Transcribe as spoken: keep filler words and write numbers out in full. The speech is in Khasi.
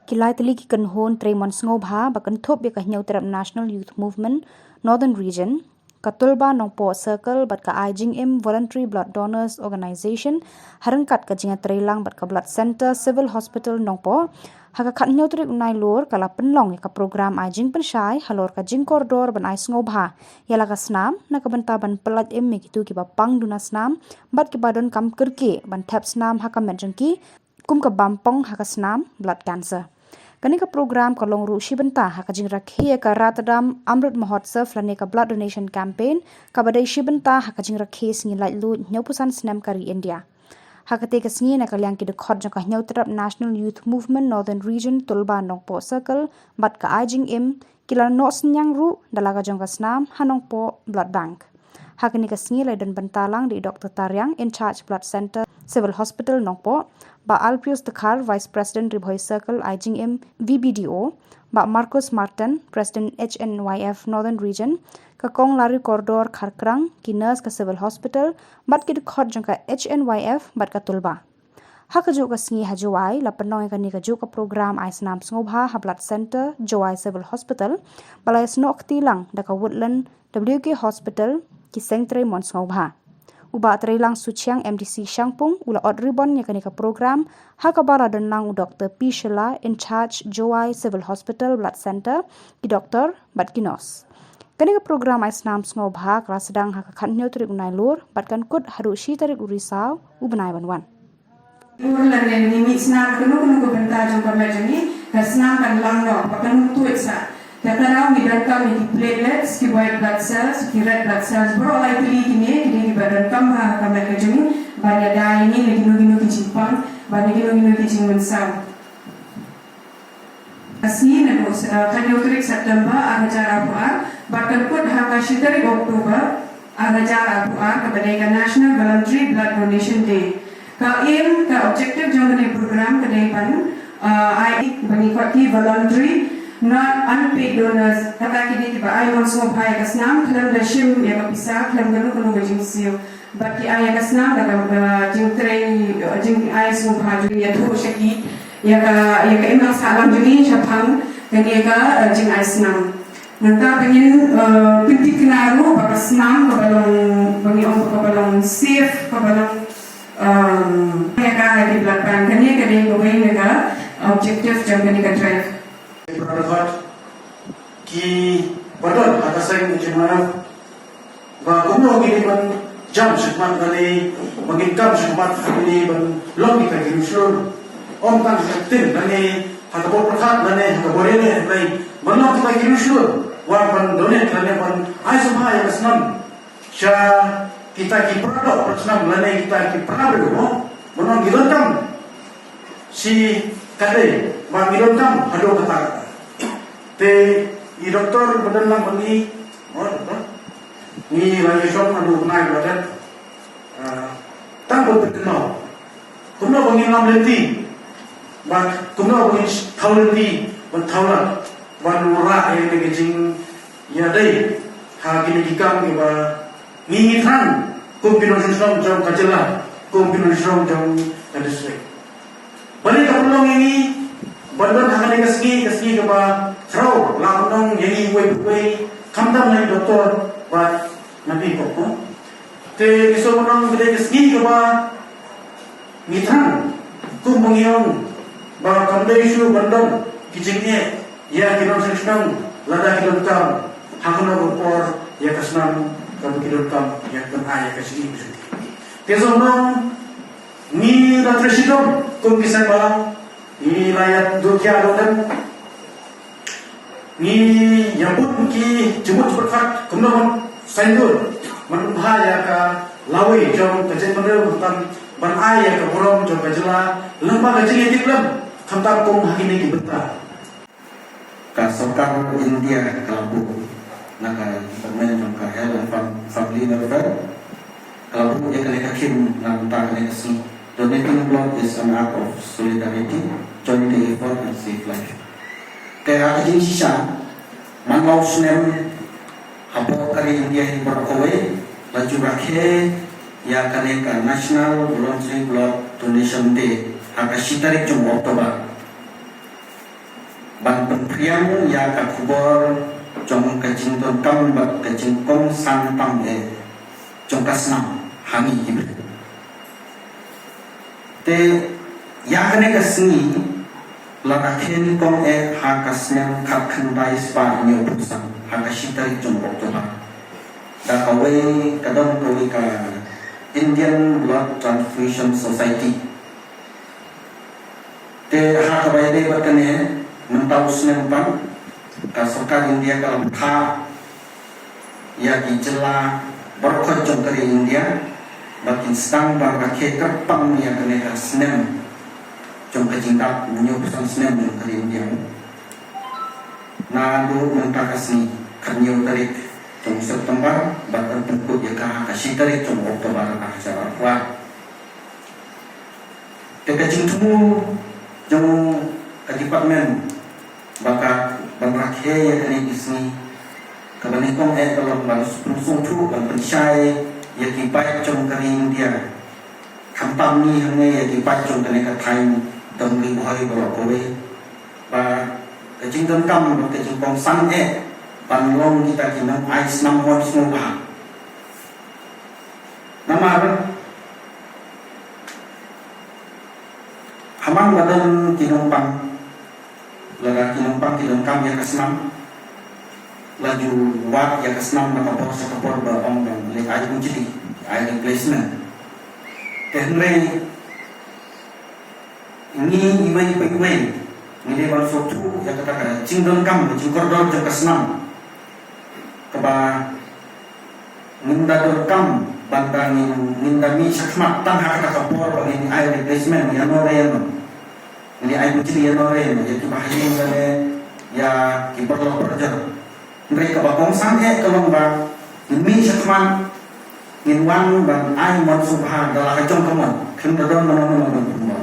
Ki lai tylli ki kynhun trei mon sngewbha ba kynthup ïa ka Hynñiewtrep National Youth Movement Northern Region, ka Tulba Nongpoh Circle bad ka Ai Jingim Voluntary Blood Donors Organization, ha ryngkat ka jingïatreilang bad ka Blood Centre Civil Hospital Nongpoh, ha ka khathynñiew tarik u Nailur ka la pynlong ïa ka program ai jingpynshai halor ka jingkordor ban ai sngewbha ïa la ka snam na ka bynta ban pyllait im ïa kito kiba pang duna snam bad kiba donkam kyrkieh ban thep snam ha ka met jong ki, kum ka bam pong ha ka snam blood cancer. Kane ka program ka long ruh shi bynta ha ka jingrakhe ïa ka Ratadam Amrit Mahotsav lane ka Blood Donation Campaign, kaba dei shi bynta ha ka jingrakhe sngi laitluid hynñiewphew san snem ka ri India. Ha katei ka sngi, na ka liang ki dkhot jong ka Hynñiewtrep National Youth Movement Northern Region, Tulba Nongpoh Circle bad ka Ai Jingim, ki la noh synñiang ruh da la ka jong ka snam ha Nongpoh Blood Bank. Ha kane ka sngi la don bynta lang da i Doctor Tariang, in charge Blood Centre Civil Hospital Nongpoh, Bah Alpius Dkhar, Vice President Ri Bhoi Circle Ai Jingim V B D O, Bah Marcus Martin, President H N Y F Northern Region, ka Kong Lari Kordor Kharkrang, ki nurse ka Civil Hospital bad ki dkhot jong ka H N Y F bad ka Tulba. Ha kajuh ka sngi ha Jowai la pynlong ïa kane kajuh ka program ai snam sngewbha ha Blood Centre Jowai Civil Hospital, ba la ïasnoh kti lang da ka Woodland W K Hospital, ki seng trei mon sngewbha. U Bah Treilang Suchiang, M D C Shangpung, u la ot ribbon ïa kane ka program, ha kaba la don lang u Doctor P Shylla, in charge Jowai Civil Hospital Blood Centre, ki doktor bad ki nurse. Kane ka program ai snam sngewbha ka la sdang ha ka khathynñiew tarik u Nailur bad kan kut haduh shi tarik u Risaw u bnai ban wan. Ur lane ngi mih snam kano kano ka bynta jong ka met jong ngi, ka snam kan lang noh, ba kan ym tuid sah. Te ka daw ngi donkam ïa ki platelets, ki white blood cells, ki red blood cells, baroh lai tylli kine, ki dei kiba donkam ha ka met ka jong ngi, ban ïada ïa ngi na kino kino ki jingpang, ban ïa kino kino ki jingmynsaw. Ka sngi naduh, eh, khathynñiew tarik September ar hajar arphew ar, bad kan kut ha ka shi tarik October ar hajar arphew ar, kaba dei ka National Voluntary Blood Donation Day. Ka aim, ka objective jong kane program ka dei ban, eh, ai ba ngi khot ki voluntary, not unpaid donors, kata ki dei kiba ai mon sngewbha ïa ka snam khlem da shim ïa ka pisa, khlem kano kano ka jingsiew. Bad ki ai ïa ka snam da ka, eh, jingtrei, eh, jingai sngewbha, jingïathuh sha ki ïa ka, ïa ka imlang sahlang jong ngi shaphang kane ka, eh, jingai snam. Nangta ba ngin, eh, pynthikna ruh ba ka snam kaba long, ba ngi ong ba kaba long safe, kaba long, um, ïa ka, ïa ki blood bank. Kane ka dei kawei na ka objective jong kane ka drive. Ki ba don ha ka seng H N Y F ba kumno ngin ïa ban jam shakhmat lane ba ngin kam shakhmat lane ban long kita ki riewshlur. Ym tang ha ka ktien lane ha ka bor pyrkhat lane ha ka bor ïaleh, hynrei ban long kita ki riewshlur, wat ban donate lane ban ai sngewbha ïa ka snam sha kita ki para doh para snam lane kita ki para briew, mo, ban long ki donkam shi katdei, ba ngi donkam haduh katta katta. Te i doktor ba don lang bad ngi, oh, doktor, ngi la ïashong haduh bnai ba la dep, ah, tang ban pynkynmaw kumno ba ngin lam lynti, bad kumno ba ngin thaw lynti, ban thaw lad, ban wanrah ïa kane ka jingïadei ha kine ki kam kiba ngi ngi thrang kum ki nongshong shnong jong ka jylla, kum ki nongshong shnong jong ka district. Balei ka pynlong ïa ngi ban don ha kane ka sngi, ka sngi kaba khraw, la pynlong ïa ngi uwei pa uwei, khamtam na i doktor bad na phi, ko, ko. Te ngi sngewbha ba ka dei ka sngi kaba ngi thrang, kum ba ngi ong, ba kam dei shuh ban don ki jingeh ïa ki nongshong shnong lada ki donkam ha kano ka por ïa ka snam, kaba ki donkam ïa ka, ai ïa ka jingim. Te sngewbha ngi la trei shitom kum ki seng balang, ngi la ïa duh ïa duh dem. Ngi ïa bud ki jingmut jingpyrkhat kumno ban saiñdur ban bha ïa ka lawei jong ka jaitbynriew, khamtam ban ai ïa ka burom jong ka jylla lyngba ka jingïatiplem, khamtam kum ha kine ki bynta. Ka sorkar India ka la buh na ka Department jong ka Health and Fam-, Family Welfare, ka la buh ïa kane ka theme na ka bynta kane ka sngi, "Donating blood is an act of solidarity, join the effort and save life." Te ha ka jingshisha, man la u snem, hapoh ka ri India hi baroh kawei la ju rakhe ïa kane ka National Voluntary Blood Donation Day ha ka shi tarik jong u October. ban pynphriang ïa ka khubor jong ka jingdonkam bad ka jingkongsan tam eh jong ka snam ha ngi ki briew. Te ïa kane ka sngi la rakhe nyngkong eh ha ka snem khatkhyndai spah hynñiewphew san ha ka shi tarik jong October. Da kawei ka don kawei ka Indian Blood Transfusion Society. Te ha kaba ïadei bad kane, mynta u snem pat ka sorkar India ka la bthah ïa ki jylla baroh jong ka ri India ba kin sdang ban rakhe kyrpang ïa kane ka snem jong ka jingdap hynñiewphew san snem jong ka ri India. Naduh mynta ka sngi khathynñiew tarik jong September bad ban pynkut ïa ka ha ka shi tarik jong October ar hajar arphew ar. Te ka jingthmu jong ka department ba ka ban rakhe ïa kane ka sngi kaba nyngkong eh ka long ban pynsngewthuh ban pynshai ïa ki paid jong ka ri India. Khamtam ngi hangne ïa ki paid jong kane ka thaiñ Dong Ri Bhoi baroh kawei ba ka jingdonkam bad ka jingkongsan eh ban long kita ki nongai snam mon sngewbha. Namar ha man ba don ki nongpang, lada ki nongpang ki donkam ïa ka snam, la ju wad ïa ka snam na ka por sha ka por ba ong dang leit ai bujli, ai replacement. Te hynrei ngi iwei pa iwei ngi dei ban sngewthuh ïa kata ka jingdonkam, ka jingkordor jong ka snam kaba ngin da donkam ban da ngin, ngin da mih shakhmat tang ha kata ka por ba ngin ai replacement ïano re ïano, ngin ai bujli ïano re ïano ïa kiba ha ïing lane ïa ki paralok parajor. Hynrei kaba kongsan eh ka long ba ngin mih shakhmat, ngin wan ban ai mon sngewbha da la ka jong ka mon, khlem da don mano mano ban pynbor.